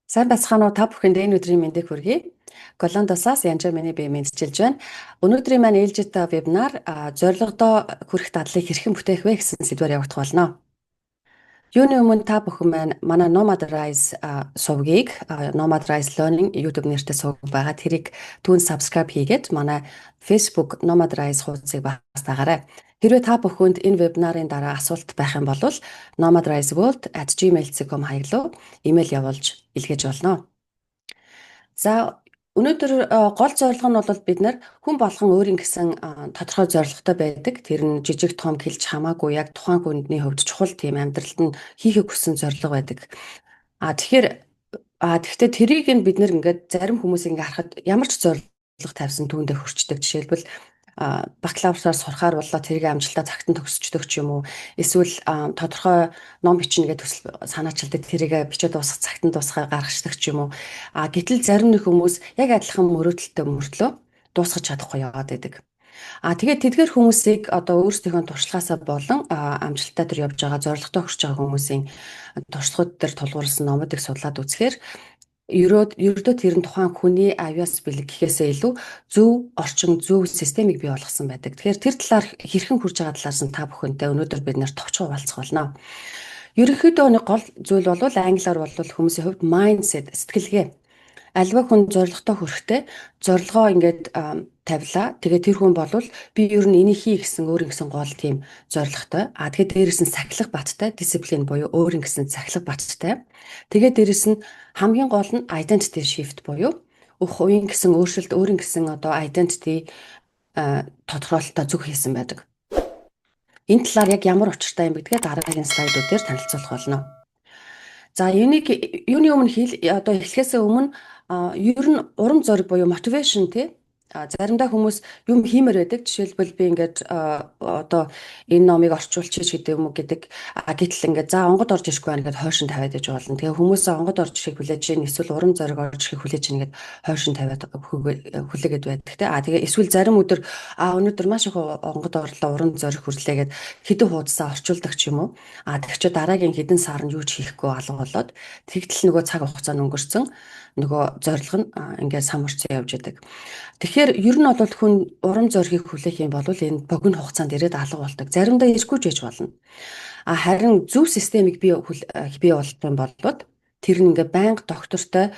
Сайн байцгаана уу, та бүхэнд энэ өдрийн мэндийг хүргэе. Голландосоос Янжаа миний бие мэндчилж байна. Өнөөдрийн маань ээлжит вебинар зорилгодоо хүрэх дадлыг хэрхэн бүтээх вэ гэсэн сэдвээр явагдах болно. Юуны өмнө та бүхэн маань манай Nomad Rise сувгийг, Nomad Rise Learning YouTube нэртэй сувг байгаа. Тэрийг түүнд subscribe хийгээд, манай Facebook Nomad Rise хуудсыг бас дагаарай. Хэрвээ та бүхэнд энэ вебинарын дараа асуулт байх юм бол nomadriseworld@gmail.com хаяг руу имэйл явуулж илгээж болно. За, өнөөдөр гол зорилго нь бол бид нар хүн болгон өөрийн гэсэн тодорхой зорилготой байдаг. Тэр нь жижиг том хэлж хамаагүй, яг тухайн хүний хувьд чухал, тийм амьдралд нь хийхийг хүссэн зорилго байдаг. А тэгэхээр тэгэхдээ тэрийг нь бид нар ингээд зарим хүмүүс ингээ харахад ямар ч зорилго тавьсан түүндээ хүрчдэг. Жишээлбэл, бакалавраар сурахаар боллоо, тэрийг амжилтаа цагт нь төгсчдөг ч юм уу. Эсвэл тодорхой ном бичнэ гэж төсөл санаачилдаг, тэрийг бичээд дуусгах цагт нь дуусгаа гаргацдаг ч юм уу. А гэтэл зарим нэг хүмүүс яг адилхан мөрөөдөлтэй мөртлөө дуусгах чадахгүй яваад байдаг. А тэгээд тэдгээр хүмүүсийг одоо өөрсдийнхөө туршлагаасаа болон амжилттай тэр явж байгаа, зорилготой хүрч байгаа хүмүүсийн туршлагууд дээр тулгуурласан номуудыг судлаад үзэхээр ердөө тэр нь тухайн хүний авиас бэлэг гэхээсээ илүү зөв орчин, зөв системийг бий болгосон байдаг. Тэгэхээр тэр талаар, хэрхэн хүрж байгаа талаас нь та бүхэнтэй өнөөдөр бид нар товчхон хуваалцах болно. Ерөнхийдөө нэг гол зүйл бол англиар бол хүмүүсийн хувьд mindset, сэтгэлгээ. Аливаа хүн зорилготой хүрэхдээ зорилгоо ингээд тавилаа. Тэгээд тэр хүн бол би ер нь энийг хий гэсэн өөрийн гэсэн гол тийм зорилготой. А тэгээд дээрэс нь сахилга баттай, дисциплин буюу өөрийн гэсэн сахилга баттай. Тэгээд дээрэс нь хамгийн гол нь identity shift буюу хувийн гэсэн өөрчлөлт, өөрийн гэсэн одоо identity тодорхойлолтоо зөв хийсэн байдаг. Энэ талаар яг ямар учиртай юм гэдгээ дараагийн слайдууд дээр танилцуулах болно. За, юуны юуны өмнө хэл одоо эхлэхээс өмнө ер нь урам зориг буюу motivation, тий. Заримдаа хүмүүс юм хиймээр байдаг. Жишээлбэл, би ингээд одоо энэ номыг орчуулчих гэдэг юм уу гэдэг. А гэтэл ингээд за онгод орж ирэхгүй байна гэдээ хойшин тавиад иж болно. Тэгээ хүмүүс онгод орж ирэхийг хүлээж чинь, эсвэл урам зориг орж ирэхийг хүлээж чинь ингээд хойшин тавиад хүлээгээд байдаг те. А тэгээ эсвэл зарим өдөр өнөөдөр маш их онгод орлоо, урам зориг хүрлээ гэд хэдэн хуудасаа орчуулдаг ч юм уу. А тэгчээ дараагийн хэдэн сар нь юу ч хийхгүй алга болоод, тэгтэл нөгөө цаг хугацаа нь өнгөрцөн, нөгөө зорилго нь ингээд самарч явж идэг. Тэгэхээр ер нь бол хүн урам зоригийг хүлээх юм бол энэ богино хугацаанд ирээд алга болдог. Заримдаа ирэхгүй ч байж болно. А харин зөв системийг бий болгох юм бол тэр нь ингээ байнга доктортой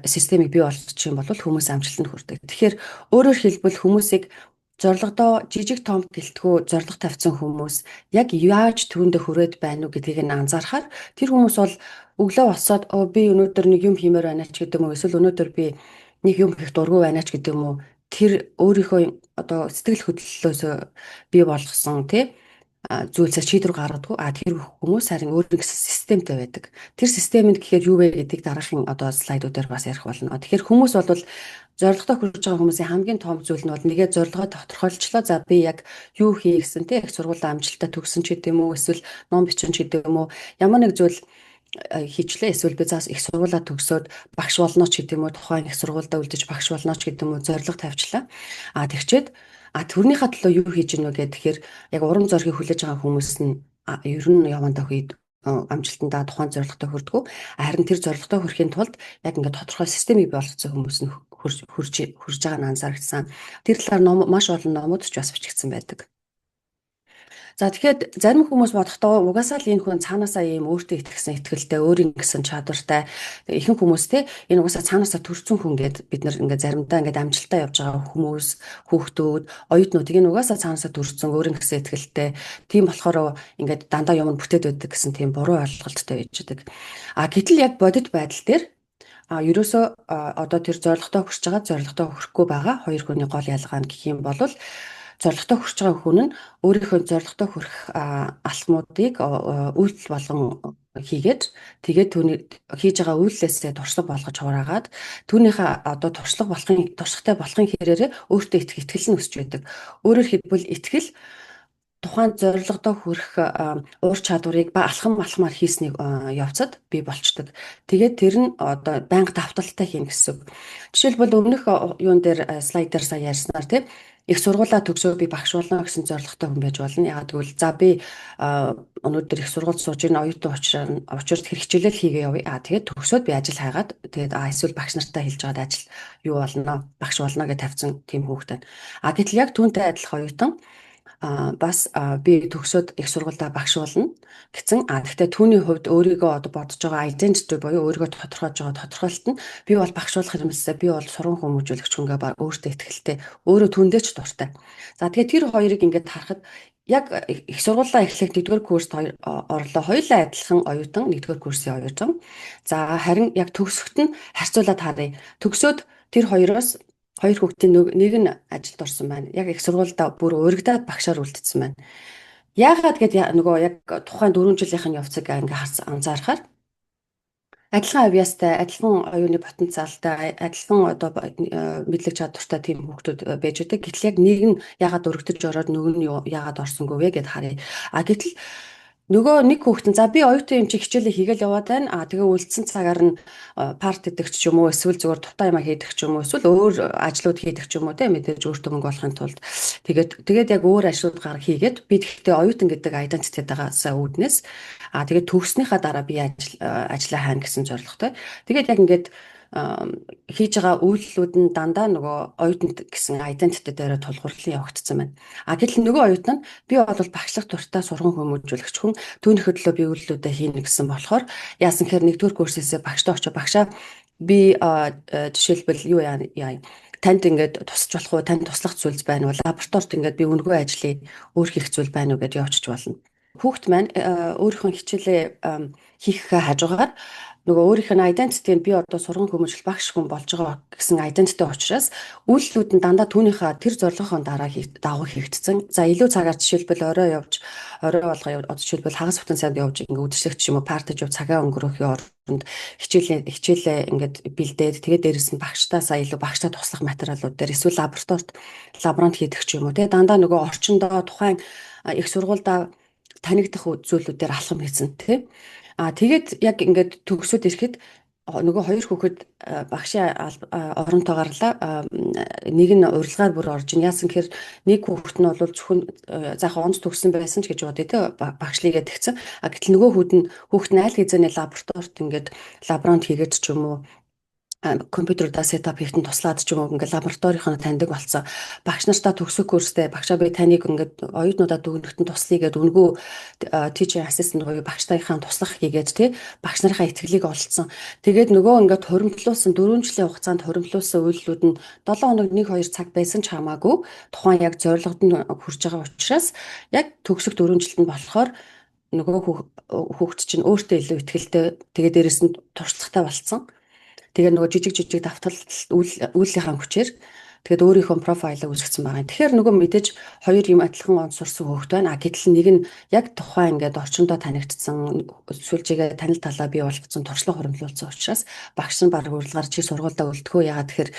системийг бий болгочих юм бол хүмүүс амжилтанд хүрдэг. Тэгэхээр өөрөөр хэлбэл, хүмүүсийг зорилгодоо жижиг том гэлтгүү зорилго тавьсан хүмүүс яг яаж түүндээ хүрээд байна уу гэдгийг нь анзаарахаар тэр хүмүүс бол өглөө босоод би өнөөдөр нэг юм хиймээр байна ч гэдэг юм уу, эсвэл өнөөдөр би нэг юм хийх дургүй байна ч гэдэг юм уу, тэр өөрийнхөө одоо сэтгэл хөдлөлөөс бий болгосон тий зүйлсээ шийдвэр гаргадаг. А тэр хүмүүс харин өөрийн гэсэн системтэй байдаг. Тэр системэнд гэхээр юу вэ гэдгийг дараагийн одоо слайдуудаар бас ярих болно. Тэгэхээр хүмүүс бол зорилготой хүрч байгаа хүмүүсийн хамгийн том зүйл нь бол нэгээ зорилгоо тодорхойлчлоо. За, би яг юу хий гэсэн тий, их сургуулаа амжилттай төгсөн ч гэдэг юм уу, эсвэл ном бичин ч гэдэг юм уу, ямар нэг зүйл хийчлээ, эсвэл би заас их сургуулаа төгсөөд багш болно ч гэдэг юм уу, тухайн их сургуульдаа үлдэж багш болно ч гэдэг юм уу, зорилго тавьчлаа. А тэгчээд тэрнийхээ төлөө юу хийж гинэ вэ гэхээр яг урам зоригийг хүлээж байгаа хүмүүс нь ер нь явандаа үед амжилтандаа, тухайн зорилготой хүрдэггүй. Харин тэр зорилготой хүрэхийн тулд яг ингээд тодорхой системийг бий болгоцсон хүмүүс нь хурж байгаа нь анзаарчихсан. Тэр талаар ном, маш олон номууд ч бас бичигдсэн байдаг. За, тэгэхээр зарим хүмүүс бодохдоо угаасаа л энэ хүн цаанаасаа ийм өөртөө итгэсэн итгэлтэй, өөрийн гэсэн чадвартай, ихэнх хүмүүс те, энэ угаасаа цаанаасаа төрсэн хүн гэд бид нар ингээд заримдаа ингээд амжилттай явж байгаа хүмүүс, хүүхдүүд, оюутнуудыг энэ угаасаа цаанаасаа төрсэн, өөрийн гэсэн итгэлтэй, тийм болохоор ингээд дандаа юм бүтээд байдаг гэсэн тийм буруу ойлголттой байж байдаг. А гэтэл яг бодит байдал дээр ерөөсөө одоо тэр зорилготой хүрч байгаа, зорилготой хүрэхгүй байгаа хоёр хүний гол ялгаа нь гэх юм бол зорилготой хүрч байгаа хүн нь өөрийнхөө зорилготой хүрэх алхмуудыг үйлдэл болгон хийгээд, тэгээд түүний хийж байгаа үйлдэлээсээ туршлага болгож хураагаад, түүнийхээ одоо туршлага болохын, туршлагатай болохын хэрээрээ өөртөө итгэх итгэл нь өсч байдаг. Өөрөөр хэлбэл, итгэл тухайн зорилгодоо хүрэх ур чадварыг ба алхам алхмаар хийснийг явцад бий болчдөг. Тэгээд тэр нь одоо байнга давталтай хийнэ гэсэн үг. Жишээлбэл, өмнөх юун дээр, слайд дээр сая ярьснаар тий Их сургуулаа төгсөө би багш болно гэсэн зорилготой хүн байж болно. Яагаад гэвэл за би өнөөдөр их сургуульд сууж энэ оюутан учраас тэр хичээлээ хийгээ явъя. Тэгээд төгсөөд би ажил хайгаад, тэгээд эсвэл багш нартай хэлж байгаад ажил юу болно, багш болно гэж тавьсан тийм хүүхэд байна. Гэтэл яг түүнтэй адилхан оюутан бас би төгсөөд их сургуульдаа багш болно гэсэн. Гэхдээ түүний хувьд өөрийгөө одоо бодож байгаа identity буюу өөрийгөө тодорхойлж байгаа тодорхойлолт нь би бол багш болох юмсаа, би бол сурган хүмүүжүүлэгч хүнгээ баг өөртөө итгэлтэй, өөрөө түүндээ ч дуртай. За, тэгээд тэр хоёрыг ингээд харахад яг их сургуулаа эхлэх нэгдүгээр курст орлоо. Хоёулаа адилхан оюутан, нэгдүгээр курсын оюутан. За, харин яг төгсөхт нь харьцуулаад харъя. Төгсөөд тэр хоёроос хоёр хүүхдийн нэг нь ажилд орсон байна. Яг их сургуульдаа бүр урагдаад багшаар үлдсэн байна. Яагаад гэд нөгөө яг тухайн 4 жилийнх нь явцыг ингээ харс анзаарахаар адилхан авьяастай, адилхан оюуны потенциалтай, адилхан одоо мэдлэг чадвартай тийм хүүхдүүд байж байдаг. Гэтэл яг нэг нь яагаад өргөдөж ороод, нөгөө нь яагаад орсонгүй вэ гэд харъя. Гэтэл нөгөө нэг хүүхэд нь за би оюутан юм чи хичээлээ хийгээл яваад байна. Тэгээ үлдсэн цагаар нь party дэх ч юм уу, эсвэл зүгээр дуртай юмаа хийдэг ч юм уу, эсвэл өөр ажлууд хийдэг ч юм уу, те, мэдээж өөртөө мөнгө олохын тулд. Тэгээд яг өөр ажлууд гар хийгээд, би тэгтээ оюутан гэдэг identity-тэйгээс үүднээс тэгээд төгснөхийн дараа би ажлаа хайна гэсэн зорилготой. Тэгээд яг ингээд хийж байгаа үйлдэлүүд нь дандаа нөгөө оюутанд гэсэн identity дээр тулгуурлан явагдсан байна. Гэтэл нөгөө оюутан нь би бол багшлах дуртай сурган хүмүүжүүлэгч хүн, түүнийхээ төлөө би үйлдэлүүдээ хийнэ гэсэн болохоор яасан гэхээр нэгдүгээр курсээсээ багштай очиж, багшаа би жишээлбэл юу яа яа танд ингээд тусч болох уу, танд туслах зүйл байна уу, лабораторид ингээд би үнэгүй ажлыг өөр хийх зүйл байна уу гэдээ явчих болно. Хүүхд маань өөрийнхөө хичээлээ хийх хажуугаар нөгөө өөрийнх нь identity-г би одоо сурган хүмүүжил багш хүн болж байгаа гэсэн identity учраас үйлдэлүүд нь дандаа түүнийхээ тэр зорилгын дараа дагуу хийгдсэн. За, илүү цагаар жишээлбэл орой явж, орой болгоо одоо жишээлбэл хагас бүтэн сайнд явж ингээ үдшилэх ч юм уу, party ж яв цагаа өнгөрөхийн оронд хичээлээ ингээд бэлдээд, тэгээд дээрэс нь багштаасаа илүү багштай туслах материалууд дээр эсвэл лабораторид лаборант хийдэг ч юм уу, тэгээд дандаа нөгөө орчиндөө тухайн их сургуульдаа танигдах зүйлүүдээр алхам хийсэн, тий. Тэгээд яг ингээд төгсөөд ирэхэд нөгөө хоёр хүүхэд багшийн оронтой гарлаа. Нэг нь урилгаар бүр орж ин. Яасан гэхээр нэг хүүхэд нь бол зөвхөн за яг онц төгссөн байсан ч гэж бодъё, те, багшлыгээ тэгсэн. Гэтэл нөгөө хүүхэд нь аль хэзээний лабораторид ингээд лаборант хийгээд ч юм уу, компьютердаа setup хийхэд нь туслаад ч юм уу, ингээд лабораторийнхоо таньдаг болсон. Багш нартаа төгсөх курстэй багшаа би таныг ингээд оюутнуудаа дүгнэхэд нь туслая гэдээ үнэгүй teaching assistant буюу багштайхаа туслах хийгээд, тий, багш нарынхаа итгэлийг олцсон. Тэгээд нөгөө ингээд хуримтлуулсан 4 жилийн хугацаанд хуримтлуулсан үйлдэлүүд нь 7 хоног 1 2 цаг байсан ч хамаагүй тухайн яг зорилгод нь хүрч байгаа учраас яг төгсөх 4 жилд нь болохоор нөгөө хүүхэд чинь өөртөө илүү итгэлтэй, тэгээд дээрэс нь туршлагатай болцсон. Тэгээ нөгөө жижиг жижиг давтал үйлдэлийнхаа хүчээр тэгээд өөрийнхөө profile ыг үүсгэсэн байгаа юм. Тэгэхээр нөгөө мэдээж хоёр юм адилхан он сурсан хүүхэд байна. Гэтэл нэг нь яг тухайн ингээд орчиндөө танигдсан, сүлжээгээ танил талаа бий болгоцсон, туршлага хуримтлуулсан учраас багш нь баг урилгаар чи сургуульдаа үлдэхөө. Яагаад тэгэхээр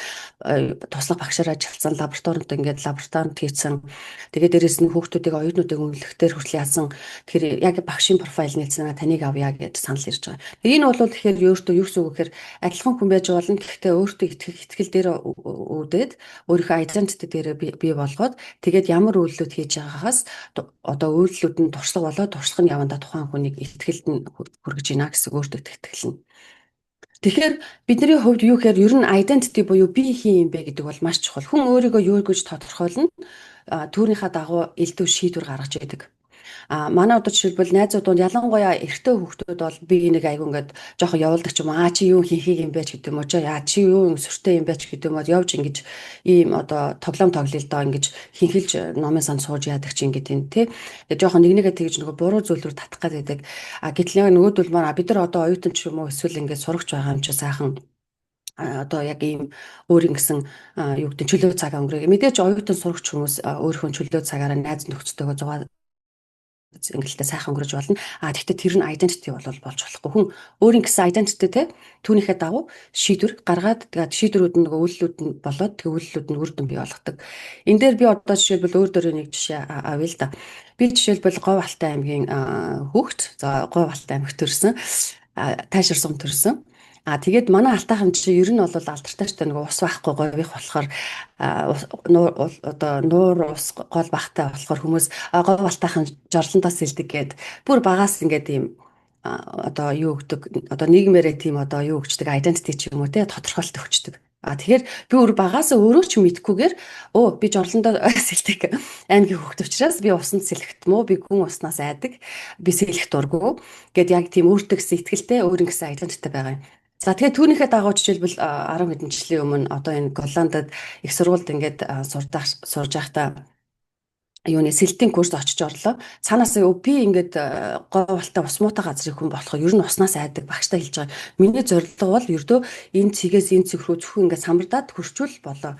туслах багшаар ажилласан, лабораторид ингээд лабораторид хийсэн. Тэгээд дээрэс нь хүүхдүүдийг, оюутнуудыг үнэлэхдээ хүртэл яасан. Тэгэхээр яг багшийн profile нийлсэн, таныг авъя гэж санал ирж байгаа. Энэ бол тэгэхээр өөртөө юу гэсэн үг гэхээр адилхан хүн байж болно. Гэхдээ өөртөө итгэх итгэл дээр үүдээд, өөрийнхөө identity дээр бий болгоод, тэгээд ямар үйлдэлүүд хийж байгаагаас одоо үйлдэлүүд нь туршлага болоод, туршлага нь явандаа тухайн хүнийг итгэлд нь хүргэж байна гэсэн, өөртөө итгэл нь. Тэгэхээр бидний хувьд юу гэхээр ер нь identity буюу би хэн юм бэ гэдэг бол маш чухал. Хүн өөрийгөө юу гэж тодорхойлно, түүнийхээ дагуу элдв шийдвэр гаргаж идэг. Манай одоо жишээлбэл найзууд донд ялангуяа эрэгтэй хүүхдүүд бол би нэг айгу ингээд жоохон явуулдаг ч юм уу, чи юу хийхийг юм бэ ч гэдэг юм уу, яа чи юу сүртэй юм бэ ч гэдэг юм уу, явж ингэж ийм одоо тоглоом тоглоё л доо, ингэж хинхэлж номын санд сууж яадаг чи ингээд юм, тий. Жоохон нэг нэгэ тэгж нөгөө буруу зүйл рүү татах гэдэг. Гэтэл яг нөгөөдөл маань бид нар одоо оюутан ч юм уу, эсвэл ингээд сурагч байгаа юм чи сайхан одоо яг ийм өөр ингэсэн юу гэдэг чөлөө цаг өнгөрөө. Мэдээж оюутан сурагч хүмүүс өөрийнхөө чөлөө цагаараа найз нөхдөдтэйгөө зугаа ингэлтэй сайхан өнгөрөж болно. Гэхдээ тэр нь identity бол болж болохгүй. Хүн өөрийн гэсэн identity те, түүнийхээ дагуу шийдвэр гаргаад, тэгээд шийдвэрүүд нь нөгөө үйлдэлүүд нь болоод, тэгээ үйлдэлүүд нь үр дүн бий болгодог. Энэ дээр би одоо жишээлбэл өөр дөрөө нэг жишээ авъя л да. Би жишээлбэл Говь Алтай аймгийн хүүхэд. За, Говь Алтай аймагт төрсөн. Таашир сум төрсөн. А тэгээд манай алтайхан чи ер нь бол алдартай ч нөгөө ус байхгүй гових болохоор, одоо нуур ус гол багтай болохоор хүмүүс говь алтайхан жорлондоо сэлдэг гээд бүр багаас ингээд ийм одоо юу өгдөг, одоо нийгмээрээ тийм одоо юу өгчдөг, identity ч юм уу те, тодорхойлолт өгчдөг. А тэгэхээр би өөр багаас өөрөө ч мэдэхгүйгээр өө би жорлондоо сэлдэг аймгийн хүүхэд учраас би усанд сэлэхт мөө, би гүн уснаас айдаг, би сэлэх дургүй гэд яг тийм өөртөө гэсэн итгэлтэй, өөрийн гэсэн identity байгаа юм. За, тэгээд түүнийхээ дагуу жишээлбэл 10 хэдэн жилийн өмнө одоо энэ Голландд их сургуульд ингээд сурдах сурж байхдаа юуны сэлэлтийн курс очиж орлоо. Цаанаас би ингээд говь алтай ус муутай газрын хүн болохоор ер нь уснаас айдаг, багштай хэлж байгаа. Миний зорилго бол ердөө энэ цэгээс энэ цэг рүү зөвхөн ингээд самбардаад хөрчүүл болоо.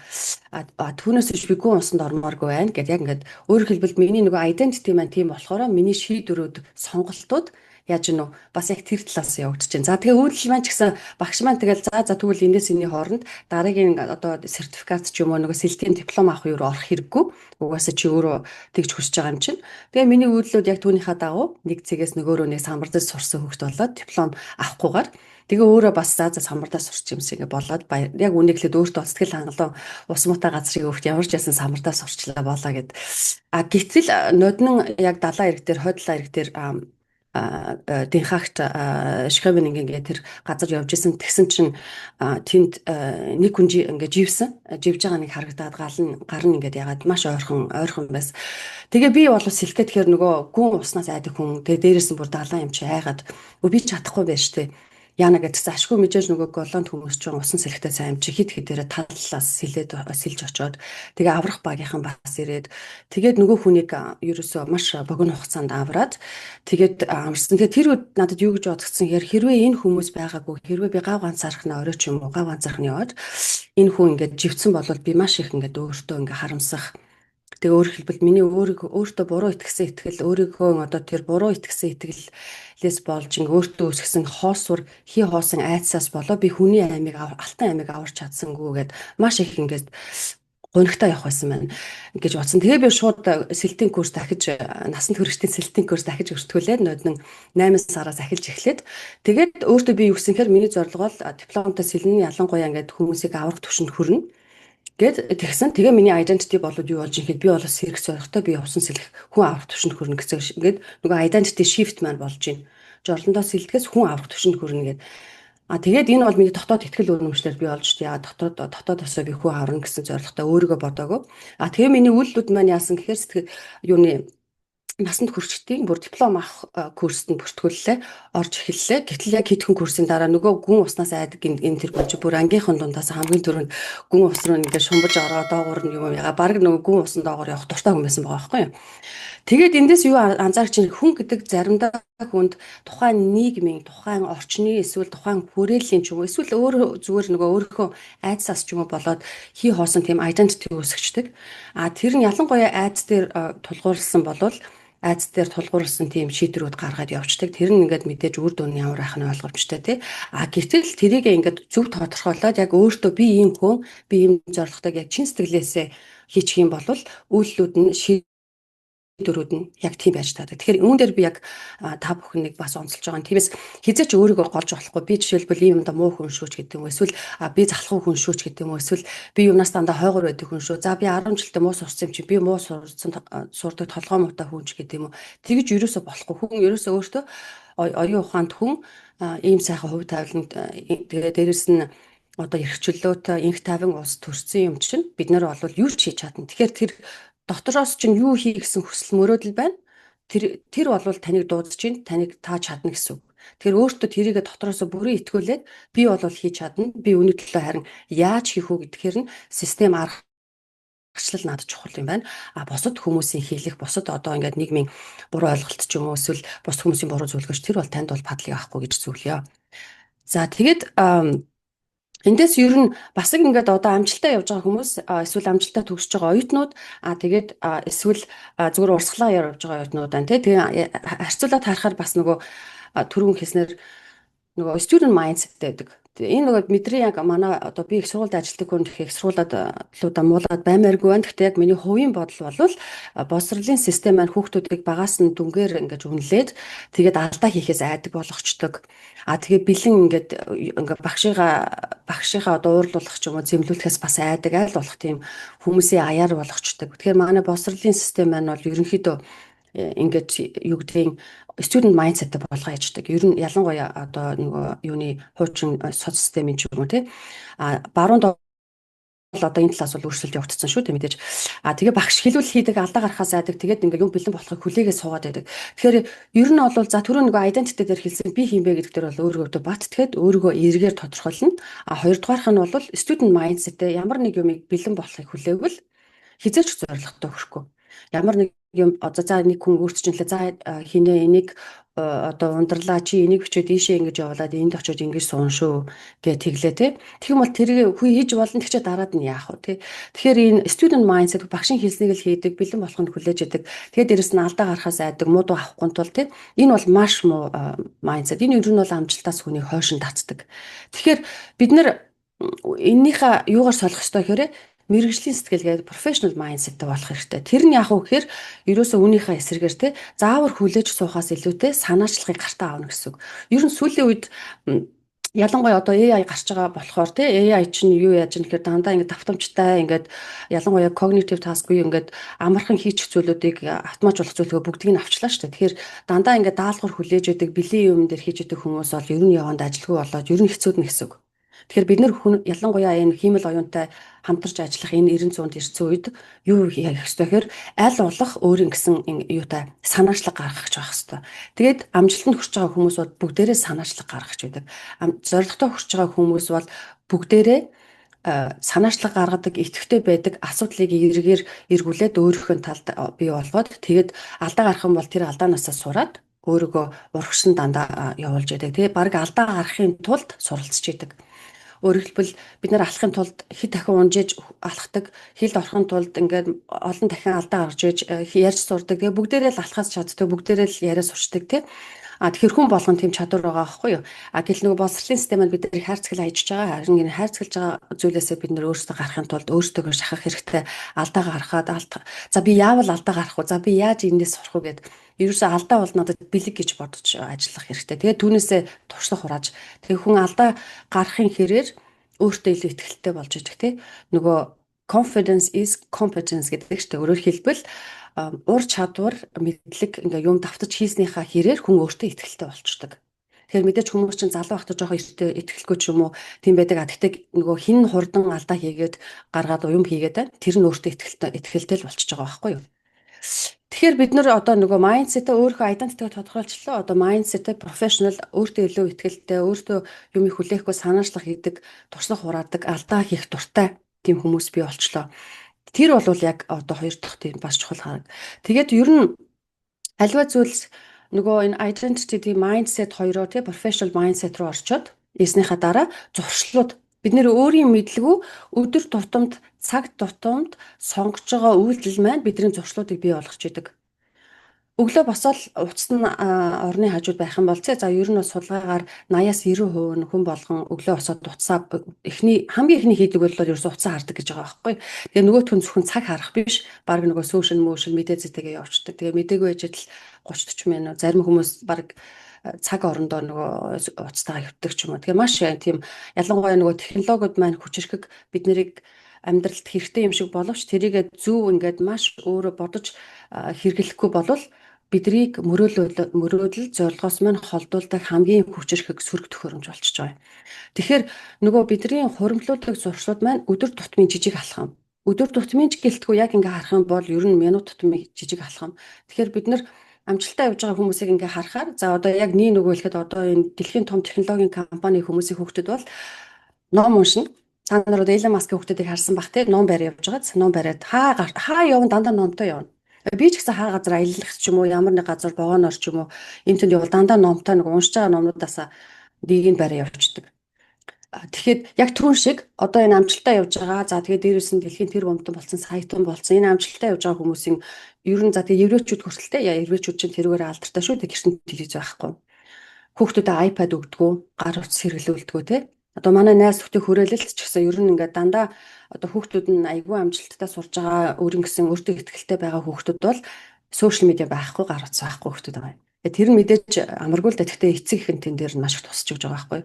А түүнээс биш би гүн усанд ормооргүй байна гэд яг ингээд өөрөөр хэлбэл миний нөгөө identity маань тийм болохоор миний шийдвэрүүд, сонголтууд яаж гинүү бас яг тэр талаас явагдаж байна. За, тэгээ үйлдэл маань ч гэсэн багш маань тэгэл за за тэгвэл эндээс энэний хооронд дараагийн одоо сертификат ч юм уу нөгөө сэлэлтийн диплом авах юу руу орох хэрэггүй. Угаасаа чи өөрөө тэгж хүсэж байгаа юм чинь. Тэгээ миний үйлдэлүүд яг түүнийхээ дагуу нэг цэгээс нөгөөрөө нэг самбардаж сурсан хүүхэд болоод диплом авахгүйгээр тэгээ өөрөө бас за за самбардаа сурч юм шиг болоод яг үнийг хэлээд өөртөө сэтгэл хангалуун, ус муутай газрыг өгч ямар ч ясан самбардаа сурчлаа болоо гэд. А гэтэл ноднон яг далайн эрэг дээр, хойд далайн эрэг дээр Денхаагт, Шхевенинген ингээд тэр газар явж исэн. Тэгсэн чинь тэнд нэг хүн ингээд живсэн. Живж байгаа нэг харагдаад гал нь гар нь ингээд ягаад маш ойрхон ойрхон байсан. Тэгээ би бол сэлэхэд тэгэхээр нөгөө гүн уснаас айдаг хүн. Тэгээ дээрээс нь бүр далайн юм чи айгаад би чадахгүй байж тээ. Яана гэдэгсэн ашгүй мэдээж нөгөө Голланд хүмүүс ч усан сэлэхтэй сайн юм чи хит хитээрээ таллаас сэлээд сэлж очоод тэгээ аврах багийнхан бас ирээд тэгээд нөгөө хүнийг ерөөсөө маш богино хугацаанд авраад тэгээд амарсан. Тэгээд тэр үед надад юу гэж бодогдсон гэхээр хэрвээ энэ хүмүүс байгаагүй, хэрвээ би гав ганцаархнаа орой ч юм уу гав ганцаархны яваад энэ хүн ингээд живцэн бол би маш их ингээд өөртөө ингээд харамсах. Тэгээ өөрөөр хэлбэл миний өөрийгөө өөртөө буруу итгэсэн итгэл, өөрийгөө одоо тэр буруу итгэсэн итгэлээс болж ингээ өөртөө үүсгэсэн хоосур хий хоосон айдсаас болоо би хүний амийг, алтан амийг аварч чадсангүй гэд маш их ингээд гунигтай явах байсан байна гэж бодсон. Тэгээ би шууд сэлэлтийн курс дахиж, насанд хүрэгчдийн сэлэлтийн курс дахиж өртгүүлээд ноднон 8 сараас ахилж эхлээд тэгээд өөртөө би юу гэсэн гэхээр миний зорилго бол дипломтой сэлнэ, ялангуяа ингээд хүмүүсийг аврах түвшинд хүрнэ гэд тэгсэн. Тэгээ миний identity болоод юу болж ихэд би бол сэрэх зоригтой, би усан сэлэх, хүн аврах түвшинд хүрнэ гэсэн. Ингээд нөгөө identity shift маань болж байна. Жорлондоо сэлдэхээс хүн аврах түвшинд хүрнэ гэд. А тэгээд энэ бол миний дотоод итгэл үнэмшлэр би болж яа дотоод дотоодосоо би хүн аварна гэсэн зорилготой өөрийгөө бодоагүй. А тэгээ миний үйлдэлүүд маань яасан гэхээр сэтгэл юуны насанд хүрчдийн бүр диплом авах курст нь бүртгүүллээ, орж эхэллээ. Гэтэл яг хэдхэн курсын дараа нөгөө гүн уснаас айдаг энэ тэр хүн чи бүр ангийнхан дундаас хамгийн түрүүнд гүн ус руу ингээд шумбаж ороо доогуур нь юм яга баг нөгөө гүн усан доогуур явах дуртай хүн байсан байгаа байхгүй юу. Тэгээд эндээс юу анзаарч чинь хүн гэдэг заримдаа хүнд тухайн нийгмийн, тухайн орчны эсвэл тухайн хүрээллийн ч юм уу эсвэл өөр зүгээр нөгөө өөрийнхөө айдсаас ч юм уу болоод хий хоосон тийм identity үүсгэждэг. А тэр нь ялангуяа айдас дээр тулгуурласан болвол айдас дээр тулгуурласан тийм шийдвэрүүд гаргаад явцдаг. Тэр нь ингээд мэдээж үр дүн нь ямар байх нь ойлгомжтой тий. А гэтэл тэрийг ингээд зөв тодорхойлоод яг өөртөө би ийм хүн, би ийм зорилготойг яг чин сэтгэлээсээ хийчих юм бол үйлдэлүүд нь, шийдвэрүүд нь яг тийм байж таадаг. Тэгэхээр үүн дээр би яг та бүхнийг бас онцолж байгаа. Тиймээс хэзээ ч өөрийгөө голж болохгүй. Би жишээлбэл ийм юмдаа муу хүн шүү ч гэдэг юм уу. Эсвэл би залхуу хүн шүү ч гэдэг юм уу. Эсвэл би юмнаас дандаа хойгоор байдаг хүн шүү. За, би 10 жилдээ муу сурсан юм чи би муу сурсан сурдаг толгой муутай хүн ч гэдэг юм уу. Тэгж ерөөсөө болохгүй. Хүн ерөөсөө өөртөө оюун ухаанд хүн ийм сайхан хувь тавиланд, тэгээ дээрэс нь одоо эрх чөлөөтэй инх тайван улс төрсэн юм чинь бид нар бол юу ч хийж чадна. Тэгэхээр тэр дотроос чинь юу хий гэсэн хүсэл мөрөөдөл байна. Тэр бол таныг дуудаж чинь, таныг та чадна гэсэн үг. Тэгэхээр өөртөө тэрийгэ дотроосоо бүрэн итгүүлээд би бол хийж чадна. Би үүний төлөө харин яаж хийх үү гэдгээр нь систем, аргачлал надад чухал юм байна. А бусад хүмүүсийн хийлэх, бусад одоо ингээд нийгмийн буруу ойлголт ч юм уу эсвэл бусад хүмүүсийн буруу зөвлөгөөч тэр бол танд бол падлыг авахгүй гэж зөвлөё. За, тэгээд эндээс ер нь бас нэг ингээд одоо амжилттай явж байгаа хүмүүс эсвэл амжилттай төгсөж байгаа оюутнууд, тэгээд эсвэл зүгээр урсгалаа явж байгаа оюутнууд байна тий. Тэгээ харьцуулаад харахаар бас нөгөө түрүүн хэлснээр нөгөө student mindset гэдэг. Энэ нөгөө мэдрийн яг манай одоо би их сургуульд ажилладаг хүн, их сургуулиуд муулаад баймааргүй байна. Гэхдээ яг миний хувийн бодол бол боловсролын систем маань хүүхдүүдийг багаас нь дүнгээр ингэж үнэлээд, тэгээд алдаа хийхээс айдаг болгочдөг. А тэгээ бэлэн ингээд ингээ багшийнхаа одоо уурлуулах ч юм уу, зэмлүүлэхээс бас айдаг, айл болох тийм хүмүүсийн аяар болгочдөг. Тэгэхээр манай боловсролын систем маань бол ерөнхийдөө ингээд юу гэдгийг student mindset-тэй болгоо яждаг. Ер нь ялангуяа одоо нөгөө юуны хуучин соц системийн ч юм уу, тий. А баруунд бол одоо энэ талаас бол өөрчлөлт явагдсан шүү дээ, мэдээж. А тэгээ багш хэлүүл хийдэг, алдаа гарахаас айдаг. Тэгээд ингээ юм бэлэн болохыг хүлээгээ суугаад байдаг. Тэгэхээр ер нь бол за түрүү нөгөө identity дээр хэлсэн би хэн бэ гэдэг дээр бол өөрийгөө бат тэгэхэд өөрийгөө эргээр тодорхойлно. А хоёрдугаарх нь бол student mindset-тэй ямар нэг юмыг бэлэн болохыг хүлээвэл хэзээ ч зорилготой хүрэхгүй. Ямар нэг юм одоо за нэг хүн өөрт чинь лээ, за хинэ энийг одоо ундралаа, чи энийг бичээд ийшээ ингэж явуулаад энд очиод ингэж суун шүү гэж тэглээ, тий. Тэгэх юм бол тэрийг хүй хийж болно, тэгчээ дараад нь яах вэ, тий. Тэгэхээр энэ student mindset, багшийн хэлснийг л хийдэг, бэлэн болох нь хүлээж идэг. Тэгээд дээрэс нь алдаа гарахаас айдаг, муу дуу авахгүй тул, тий. Энэ бол маш муу mindset. Энэ ер нь бол амжилтаас хүнийг хойшин татдаг. Тэгэхээр бид нар эннийхээ юугаар солих ёстой гэхээр мэргэжлийн сэтгэл гээд professional mindset-тэй болох хэрэгтэй. Тэр нь яах вэ гэхээр ерөөсөө үүнийхээ эсрэгээр, те, заавар хүлээж суухаас илүүтэй санаачлагыг гартаа авна гэсэн үг. Ер нь сүүлийн үед ялангуяа одоо AI гарч байгаа болохоор, тий, AI чинь юу яаж юм гэхээр дандаа ингээд давтамжтай, ингээд ялангуяа cognitive task буюу ингээд амархан хийчих зүйлүүдийг, автоматжуулах зүйлүүдийг бүгдийг нь авчлаа шүү дээ. Тэгэхээр дандаа ингээд даалгавар хүлээж идэг, бэлэн юм дээр хийж идэг хүмүүс бол ер нь яванд ажилгүй болоод ер нь хэцүүднэ гэсэн үг. Тэгэхээр бид нар хүн ялангуяа энэ хиймэл оюунтай хамтарч ажиллах энэ 90 100-нд ирсэн үед юу хийх ёстой гэхээр аль болох өөрийн гэсэн юутай санаачлаг гаргах гэж байх ёстой. Тэгээд амжилтанд хүрч байгаа хүмүүс бол бүгдээрээ санаачлаг гаргах байдаг. Зорилготой хүрч байгаа хүмүүс бол бүгдээрээ санаачлаг гаргадаг, идэвхтэй байдаг, асуудлыг эргээр эргүүлээд өөрийнхөө талд бий болгоод, тэгээд алдаа гарах юм бол тэр алдаанаасаа сураад өөрийгөө урагшин дандаа явуулж яадаг. Тэгээ баг алдаа гаргахын тулд суралцж идэг. Өөрөөр хэлбэл, бид нар алхахын тулд хэд дахин унжиж алхдаг, хилд орохын тулд ингээд олон дахин алдаа гаргаж иж ярьж сурдаг. Тэгээ бүгдээрээ л алхаас чаддаг, бүгдээрээ л яриа сурчдаг, тий. А тэгэхээр хүн болгон тийм чадвар байгаа байхгүй юу? А гэтэл нөгөө боловсролын системээр бид нар хайрцагл ажиж байгаа. Харин энэ хайрцаглаж байгаа зүйлээсээ бид нар өөрсдөө гарахын тулд өөрсдөө шахах хэрэгтэй. Алдаа гаргахад за би яавал алдаа гаргах вэ? За би яаж энэс сурах вэ гэд ерөөсөө алдаа бол надад бэлэг гэж бодож ажиллах хэрэгтэй. Тэгээд түүнээсээ туршлага хурааж, тэгээ хүн алдаа гаргахын хэрээр өөртөө илүү итгэлтэй болж ижих, тий. Нөгөө confidence is competence гэдэг чинь. Өөрөөр хэлбэл, ур чадвар, мэдлэг, ингээ юм давтаж хийснийхаа хэрээр хүн өөртөө итгэлтэй болчдөг. Тэгэхээр мэдээж хүмүүс чинь залуу байхдаа жоохон итгэлгүй ч юм уу, тийм байдаг. А тэгтээ нөгөө хэн хурдан алдаа хийгээд гаргаад уям хийгээд байна. Тэр нь өөртөө итгэлтэй л болчихж байгаа байхгүй юу? Тэгэхээр бид нар одоо нөгөө mindset-ээ, өөрийнхөө identity-г тодорхойлчлоо. Одоо mindset-ээ professional, өөртөө илүү итгэлтэй, өөртөө юм хүлээхгүй, санаачлах хийдэг, туршлага хураадаг, алдаа хийх дуртай тийм хүмүүс бий болчлоо. Тэр бол яг одоо хоёр дахь тийм бас чухал хараг. Тэгээд ер нь аливаа зүйлс нөгөө энэ identity, mindset хоёроо, тий, professional mindset руу орчоод ирснийхаа дараа зуршлууд, бид нэр өөрийн мэдлгүй өдөр тутамд, цаг тутамд сонгож байгаа үйлдэл маань бидний зуршлуудыг бий болгож идэг. Өглөө босоод утас нь орны хажууд байх юм бол, за ер нь бол судалгаагаар 80-аас 90% нь хүн болгон өглөө босоод утсаа эхний, хамгийн эхний хийдэг бол ерөөсөө утсаа хардаг гэж байгаа байхгүй. Тэгээ нөгөөх нь зөвхөн цаг харах биш, баг нөгөө social motion мэдээ зэтэйгээ явчихдаг. Тэгээ мдээгүй байж л 30 40 минут, зарим хүмүүс баг цаг орондоо нөгөө утастайгаа хэвтдэг ч юм уу. Тэгээ маш тийм ялангуяа нөгөө технологиуд маань хүчирхэг, бид нарыг амьдралд хэрэгтэй юм шиг боловч тэрийгэ зөв ингээд маш өөрөө бодож хэрэглэхгүй болвол биднийг мөрөөдөл зорилгоос маань холдуулдаг хамгийн хүчирхэг сөрөг төхөөрөмж болчихж байгаа юм. Тэгэхээр нөгөө бидний хуримтлуулдаг зуршлууд маань өдөр тутмын жижиг алхам. Өдөр тутмын ч гэлтгүй, яг ингээ харах юм бол ер нь минут тутмын жижиг алхам. Тэгэхээр бид нар амжилттай явж байгаа хүмүүсийг ингээ харахаар, за одоо яг нэг нөгөө хэлэхэд одоо энэ дэлхийн том технологийн компани хүмүүсийн хүүхдүүд бол ном уншина. Та нар одоо Elon Musk-ийн хүүхдүүдийг харсан бах, те, ном барь явж байгаа. Ном бариад хаа хаа явна, дандаа номтой явна. Би ч гэсэн хаа газар аялах ч юм уу, ямар нэг газар вагоноор ч юм уу, энэ тэнд явбал дандаа номтой, нэг уншиж байгаа номнуудаас нэг нь бариа явчихдаг. Тэгэхээр яг түүн шиг одоо энэ амжилттай явж байгаа. За тэгээд дээрээс нь дэлхийн тэр бомтон болсон, саятан болсон энэ амжилттай явж байгаа хүмүүсийн ер нь, за тэгээд еврейчүүд хүртэл, яа, еврейчүүд чинь тэрүүгээр алдартай шүү дээ. Гэртэн телевиз байхгүй. Хүүхдүүдэд iPad өгдөгөө, гар утас хэрэглүүлдэггүй, те. Одоо манай найз нөхдийн хүрээлэлт ч гэсэн ер нь ингээд дандаа одоо хүүхдүүд нь айгүй амжилттай сурж байгаа, өөрийн гэсэн өөртөө ихтэй байгаа хүүхдүүд бол social media байхгүй, гар утас байхгүй хүүхдүүд байгаа юм. Тэр нь мэдээж амаргүй л да. Гэхдээ эцэг их нь тэн дээр нь маш их тусч өгч байгаа байхгүй.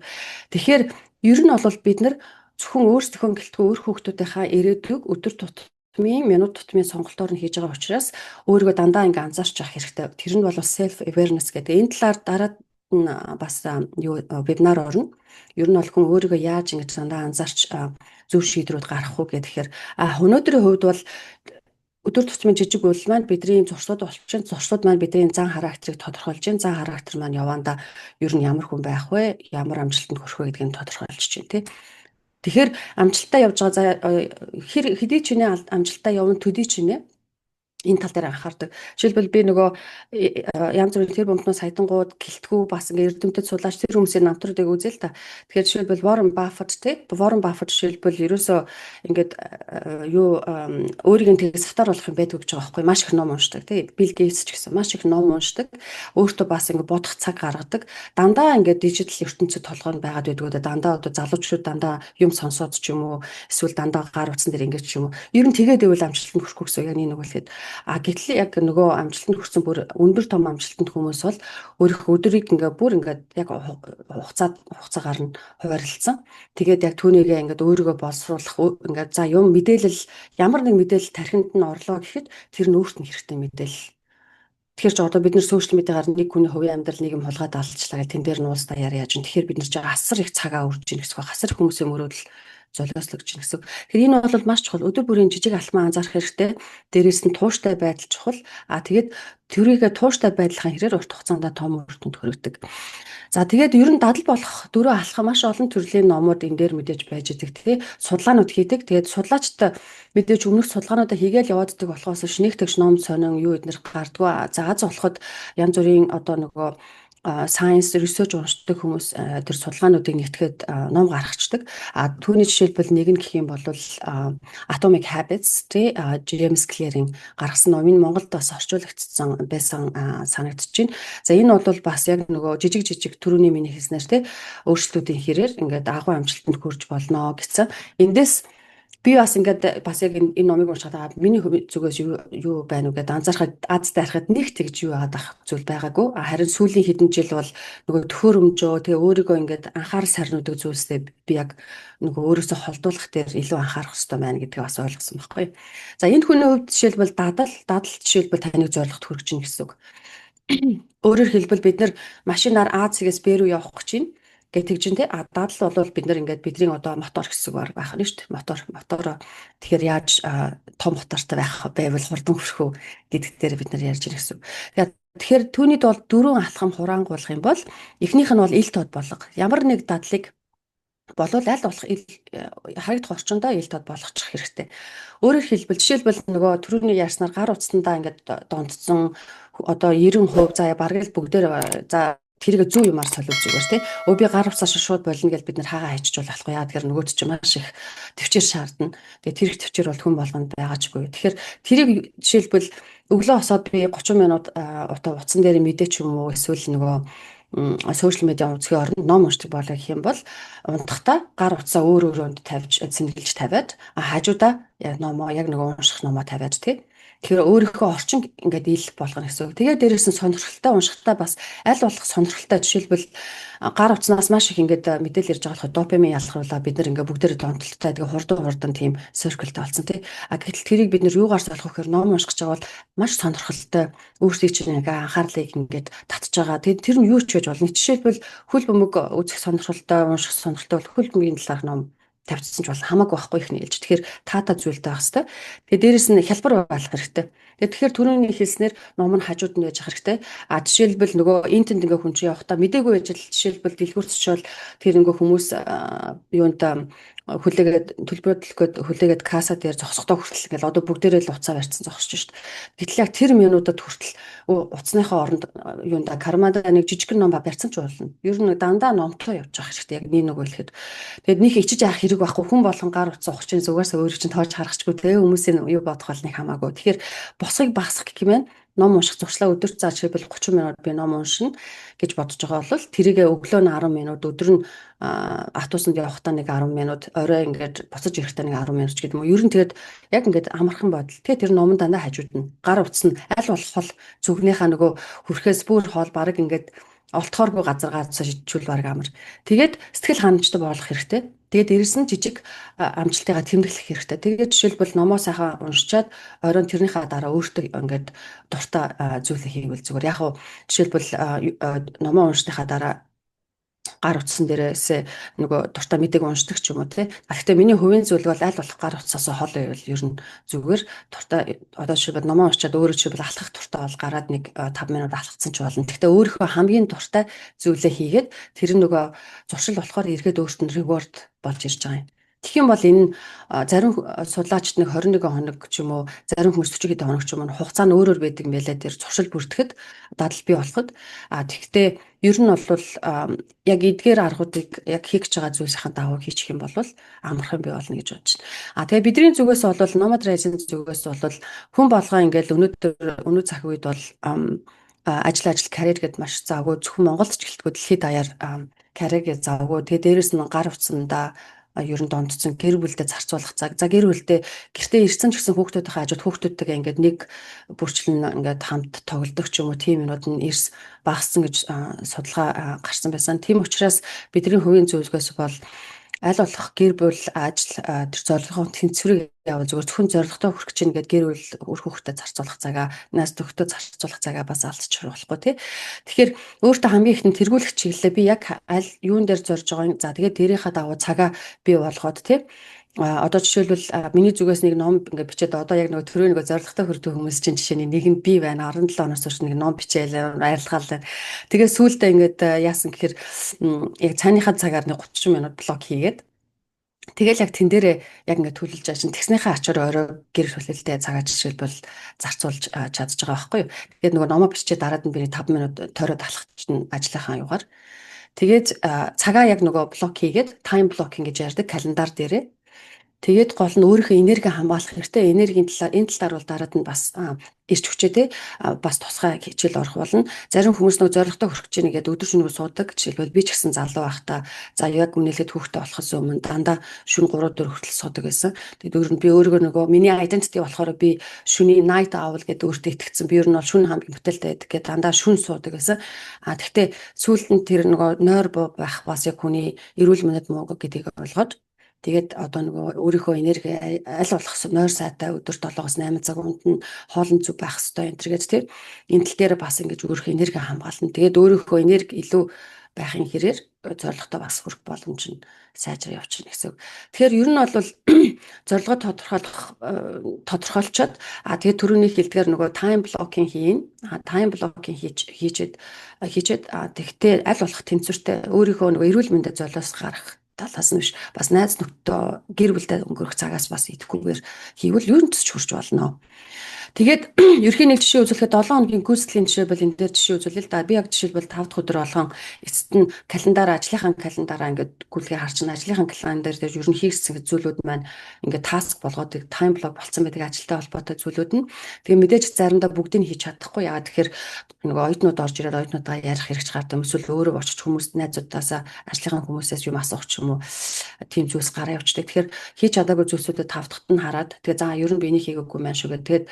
Тэгэхээр ер нь бол бид нар зөвхөн өөрсдийнхөө гэлтгүй өөр хүүхдүүдийнхаа ирээдүйг өдөр тутмын, минут тутмын сонголтоор нь хийж байгаа учраас өөрийгөө дандаа ингээ анзаарч явах хэрэгтэй. Тэр нь бол self awareness гэдэг. Энэ талаар дараа нь бас юу вебинар орно. Ер нь бол хүн өөрийгөө яаж ингэж дандаа анзаарч зөв шийдвэрүүд гаргах уу гэхээр өнөөдрийн хувьд бол өдөр тутмын жижиг үйл маань бидний зуршлууд болчихно. Зуршлууд маань бидний зан характерыг тодорхойлж байна. Зан характер маань явандаа ер нь ямар хүн байх вэ? Ямар амжилтанд хүрэх вэ гэдгийг тодорхойлж чинь, тий. Тэгэхээр амжилттай явж байгаа, за, хэр хэдий ч нэ амжилттай явна, төдий ч нэ энэ тал дээр анхаардаг. Жишээлбэл, би нөгөө янз бүрийн тэр бомтноо саятангууд гэлтгүү бас ингээ эрдэмтэд судлаач тэр хүмүүсийн намтруудыг үзэл та. Тэгэхээр жишээлбэл Warren Buffett, тий. Warren Buffett жишээлбэл ерөөсөө ингээд юу өөрийг нь тэг сатар болох юм байдгүй гэж байгаа байхгүй, маш их ном уншдаг, тий. Bill Gates ч гэсэн маш их ном уншдаг. Өөртөө бас ингээ бодох цаг гаргадаг. Дандаа ингээд дижитал ертөнцид толгойн байгаад байдгүй. Дандаа одоо залуучууд дандаа юм сонсоод ч юм уу, эсвэл дандаа гар утсан дээр ингээд ч юм уу. Ер нь тэгээд ивэл амжилтанд хүрэхгүй гэсэн яг нэг хэлэхэд. Гэтэл яг нөгөө амжилтанд хүрсэн, бүр өндөр том амжилтанд хүмүүс бол өөрийнхөө өдрийг ингээ бүр ингээд яг хугацаагаар нь хуваарлцсан. Тэгээд яг түүнийгээ ингээд өөрийгөө боловсруулах, ингээд за юм мэдээлэл, ямар нэг мэдээлэл тархинд нь орлоо гэхэд тэр нь өөрт нь хэрэгтэй мэдээлэл. Тэгэхээр ч одоо бид нар social media гаар нэг хүний хувийн амьдрал нэг юм хулгайд алчлаа гэх, тэн дээр нь уулзтаа яриа яаж. Тэгэхээр бид нар ч асар их цагаа үрж ийн гэсэн, асар их хүмүүсийн мөрөөдөл золиослогч гэсэн. Тэгэхээр энэ бол маш чухал. Өдөр бүрийн жижиг алхмаа анзаарах хэрэгтэй. Дээрээс нь тууштай байдал чухал. Тэгээд тэрийгэ тууштай байдлахын хэрээр урт хугацаанд том үр дүнд хүргэдэг. За, тэгээд ер нь дадал болох дөрөв алхам, маш олон төрлийн номууд энэ дээр мэдээж байж идэг, тий, судалгаанууд хийдэг. Тэгээд судлаачид мэдээж өмнөх судалгаануудаа хийгээл явааддаг болохоос биш нэг тэгш ном сонин юу эднэр гардггүй. За, аз болоход янз бүрийн одоо нөгөө science research уншдаг хүмүүс тэр судалгаануудыг нэгтгэхэд ном гаргацдаг. Түүний жишээлбэл нэг нь гэх юм бол Atomic Habits, тий, James Clear-ийн гаргасан ном, энэ Монголд бас орчуулагдсан байсан санагдаж байна. За, энэ бол бас яг нөгөө жижиг жижиг түрүүний миний хэлснээр, тий, өөрчлөлтүүдийн хэрээр ингээд агуу амжилтанд хүрч болно гэсэн. Эндээс би бас ингээд бас яг энэ номыг уншихад миний зүгээс юу юу байна уу гэдээ анзаархад, аз дайрахад нэг тэгж юу байгаад ах зүйл байгаагүй. Харин сүүлийн хэдэн жил бол нөгөө төхөөрөмжөө, тэгээ өөрийгөө ингээд анхаарал сарниудаг зүйлсээ би яг нөгөө өөрөөсөө холдуулах дээр илүү анхаарах хэрэгтэй байна гэдгийг бас ойлгосон байхгүй. За, энэ хүний хувьд жишээлбэл дадал жишээлбэл таныг зорилгод хүргэж гин гэсэн үг. Өөрөөр хэлбэл, бид нар машинаар А цэгээс Б рүү явах гэж байна гэх тэгж те. Дадал бол бид нар ингээд бидний одоо мотор гэсэн үг байх нь шүү дээ. Мотороо тэгэхээр яаж том мотортой байх байвал хурдан хүрэх үү гэдэг дээр бид нар ярьж байгаа гэсэн. Тэгээд тэгэхээр түүний бол дөрвөн алхам хураангуулах юм бол эхнийх нь бол ил тод болго. Ямар нэг дадлыг болвол аль болох харагдах орчиндөө ил тод болгочих хэрэгтэй. Өөрөөр хэлбэл, жишээлбэл, нөгөө түрүүний ярьснаар гар утсандаа ингээд донтцсон одоо 90%, за, бараг л бүгдээр, за, тэрийг зөв юмар солиод зүгээр, тий. Өө, би гар утсаа шууд болно гэж бид нэр хагаа хайчиж болохгүй. Яа тэгэхээр нөгөөд чинь маш их төвчээр шаардна. Тэгээ тэр их төвчээр бол хүн болгонд байгаачгүй. Тэгэхээр тэрийг жишээлбэл өглөө босоод би 30 минут одоо утсан дээр мэдээ ч юм уу, эсвэл нөгөө social media үзэхийн оронд ном уншдаг болоо гэх юм бол унтахдаа гар утсаа өөр өрөөнд тавьж, цэнгэлж тавиад, хажуудаа номоо, яг нөгөө унших номоо тавиад, тий. Тэгэхээр өөрийнхөө орчин ингээд ил болгоно гэсэн үг. Тэгээд дээрээс нь сонирхолтой уншихтаа бас аль болох сонирхолтой, жишээлбэл, гар утснаас маш их ингээд мэдээлэл ирж байгаа болохоор допамин ялгаруулаа, бид нар ингээд бүгдээрээ донтолтой, тэгээ хурдан хурдан тийм circle тэй болсон, тий. Гэтэл тэрийг бид нар юугаар солих вэ гэхээр ном унших гэж байгаа бол маш сонирхолтой, өөрсдийн чинь ингээ анхаарлыг ингээд татж байгаа. Тэгээд тэр нь юу ч байж болно. Жишээлбэл, хөл бөмбөг үзэх сонирхолтой, унших сонирхолтой бол хөл бөмбөгийн талаарх ном тавьчихсан ч бол хамаагүй байхгүй их нээлж. Тэгэхээр таата зүйлтэй байх хэвээр. Тэгээ дээрэс нь хялбар байх хэрэгтэй. Тэгээ тэгэхээр түрүүний хэлснээр ном нь хажууд нь байж хэрэгтэй. Жишээлбэл, нөгөө эн тэнд ингээ хүн чинь явахдаа мдээгүй байж л, жишээлбэл, дэлгүүрт чул тэр ингээ хүмүүс юунд хүлээгээд, төлбөрөдлөх хүлээгээд касса дээр зогсохдоо хүртэл ингээл одоо бүгдээрээ л утсаа барьцсан зогсож шít. Гэтэл яг тэр минутад хүртэл утасныхаа оронд юунда карманда нэг жижигхэн ном барьцсан ч болно. Ер нь дандаа номтой явж байгаа хэрэгтэй, яг нэг нөгөө хэлэхэд. Тэгээд нэг ичиж яах хэрэг байхгүй, хүн болгон гар утас ухаж чинь зүгээс өөрийг чинь тоож харахчгүй, те, хүмүүсийн юу бодох бол нэг хамаагүй. Тэгэхээр босгыг багасгах гэх юм байна. Ном унших зуршлаа өдөрт, за, жишээлбэл, 30 минут би ном уншина гэж бодож байгаа бол тэрийгэ өглөө нь 10 минут, өдөр нь автобусанд явахдаа нэг 10 минут, орой ингээд буцаж ирэхдээ нэг 10 минут ч гэдэг юм уу. Ер нь тэгээд яг ингээд амархан бодол. Тэгээд тэр номон дандаа хажууд нь, гар утас нь аль болох хол зүгнийхаа нөгөө хүрхээс бүр хол, бараг ингээд олдохооргүй газар газар шидчихвэл бараг амар. Тэгээд сэтгэл ханамжтай болох хэрэгтэй. Тэгээд дээрэс нь жижиг амжилтыгаа тэмдэглэх хэрэгтэй. Тэгээд жишээлбэл, номоо сайхан уншичаад оройн тэрнийхээ дараа өөртөө ингээд дуртай зүйлээ хийвэл зүгээр. Яг уу, жишээлбэл, номоо уншсныхаа дараа гар утсан дээрээсээ нөгөө дуртай мэдээг уншдаг ч юм уу, тий. Гэхдээ миний хувийн зүйл бол аль болох гар утсаас хол байвал ер нь зүгээр. Дуртай, одоо жишээлбэл, номоо уншчаад өөрөө жишээлбэл алхах дуртай бол гараад нэг 5 минут алхацсан ч болно. Гэхдээ өөрийнхөө хамгийн дуртай зүйлээ хийгээд тэр нөгөө зуршил болохоор эргээд өөрт нь reward болж ирж байгаа юм. Тэгэх юм бол энэ зарим судлаачид нэг 21 хоног ч юм уу, зарим хүмүүс 40 хэдэн хоног ч юм уу, хугацаа нь өөр өөр байдаг юм байлаа, тэр зуршил бүртгэхэд, дадал бий болоход. А тэгэхдээ ер нь бол яг эдгээр аргуудыг яг хийх гэж байгаа зүйлсийн дагуу хийчих юм бол амархан бий болно гэж бодож байна. А тэгээ бидний зүгээс бол, Nomad Rising зүгээс бол хүн болгоо ингээл өнөөдөр, өнөө цаг үед бол ажил, ажил, career гэдээ маш завгүй, зөвхөн Монголд ч гэлтгүй дэлхийд даяар career гэж завгүй. Тэгээ дээрэс нь гар утсандаа ер нь донтсон, гэр бүлдээ зарцуулах цаг. За, гэр бүлдээ гэртээ ирсэн ч гэсэн хүүхдүүдийнхээ хажууд хүүхдүүдтэйгээ ингээд нэг бүрчлэн ингээд хамт тоглодог ч юм уу, тийм юмнууд нь эрс багассан гэж судалгаа гарсан байсан. Тийм учраас бидний хувийн зөвлөгөөс бол аль болох гэр бүл, ажил, тэр зорилгын тэнцвэрийг явуул зүгээр. Зөвхөн зорилготой хүрэх чинь гээд гэр бүл, үр хүүхдэд зарцуулах цагаа, найз нөхдөд зарцуулах цагаа бас алдчих болохгүй, тий. Тэгэхээр өөртөө хамгийн ихэнд тэргүүлэх чиглэлээ би яг аль юун дээр зорж байгаа юм. За, тэгээд дээрийнхаа дагуу цагаа бий болгоод, тий. А одоо жишээлбэл, миний зүгээс нэг ном ингээд бичээд, одоо яг нөгөө төрөө нөгөө зорилготой хүрдэг хүмүүс чинь жишээ нь нэг нь би байна. 17 оноос хойш нэг ном бичээл арилгаал байна. Тэгээ сүүлдээ ингээд яасан гэхээр яг цааныхаа цагаар нэг 30 минут block хийгээд, тэгэл яг тэн дээрээ яг ингээд төлөлж байгаа чинь тэгснийхээ ачаар орой гэр бүлэлтэй цагаа жишээлбэл зарцуулж чадж байгаа байхгүй юу. Тэгээд нөгөө номоо бичээ дараад нь би 5 минут тойроод алхах чинь ажлынхаа югаар. Тэгээд цагаа яг нөгөө block хийгээд, time blocking гэж ярьдаг календар дээрээ. Тэгээд гол нь өөрийнхөө энерги хамгаалах хэрэгтэй. Энергийн талаар, энэ талаар бол дараад нь бас эрч хүчээ, те, бас тусгай хичээл орох болно. Зарим хүмүүс нөгөө зорилготой хүрэх гэж нэгээд өдөр шөнөгүй суудаг. Жишээлбэл, би ч гэсэн залуу байхдаа, за, яг үнэлээд хүүхдээ болохоос өмнө дандаа шөнө 3 4 хүртэл суудаг байсан. Тэгээд өөр нь би өөрийгөө нөгөө миний identity болохоор би шөнийн night owl гэдэг өөртөө итгэцэн. Би ер нь бол шөнө хамгийн бүтээлтэй байдаг гэдэг дандаа шөнө суудаг байсан. А тэгтээ сүүлд нь тэр нөгөө нойр буу байх бас яг хүний эрүүл мэндэд муу гэдгийг ойлгоод, тэгээд одоо нөгөө өөрийнхөө энерги аль болох нойр сайтай, өдөр 7-оос 8 цаг унтна, хоолн зөв байх хэвээр энэ төр гэж, тийм, энэ тал дээр бас ингэж өөрийнхөө энерги хамгаална. Тэгээд өөрийнхөө энерги илүү байхын хэрээр зорилготой бас хүрэх боломж нь сайжраа явчихна гэсэн үг. Тэгэхээр ер нь бол зорилгоо тодорхойлох, тодорхойлцоод, а тэгээд түрүүний хэлдгээр нөгөө time blocking хийн. А time blocking хийж хийчээд хийчээд а тэгтээ аль болох тэнцвэртэй, өөрийнхөө нөгөө эрүүл мэндэд золиос гаргах талаас нь биш, бас найз нөхдөд, гэр бүлдээ өнгөрөх цагаас бас идэхгүйгээр хийвэл ер нь ч хүрч болно. Тэгээд ерөнхийн нэг жишээ үзүүлэхэд 7 хоногийн гүйцэтгэлийн жишээ бол энэ дээр жишээ үзүүлээ л да. Би яг жишээлбэл 5 дахь өдөр болгон эцэст нь календар, ажлынхаа календараа ингээд гүйлгээ харчин, ажлынхаа календар дээр ер нь хийгдсэн зүйлүүд маань ингээд task болгоод time block болцсон байдаг ажилтай холбоотой зүйлүүд нь. Тэгээ мэдээж заримдаа бүгдийг хийж чадахгүй. Яагаад тэгэхээр нөгөө оюутнууд орж ирээд оюутнуудаа ярих хэрэгч гардаг. Эсвэл өөрөө очиж хүмүүст, найзуудаасаа, ажлынхаа хүмүүсээс юм асуух ч юм уу, тийм зүйлс гараа явчихдаг. Тэгэхээр хийж чадаагүй зүйлсүүдэд тав дахьт нь хараад, тэгээ за, ер нь би энийг хийгээгүй маань шүү гэх. Тэгээд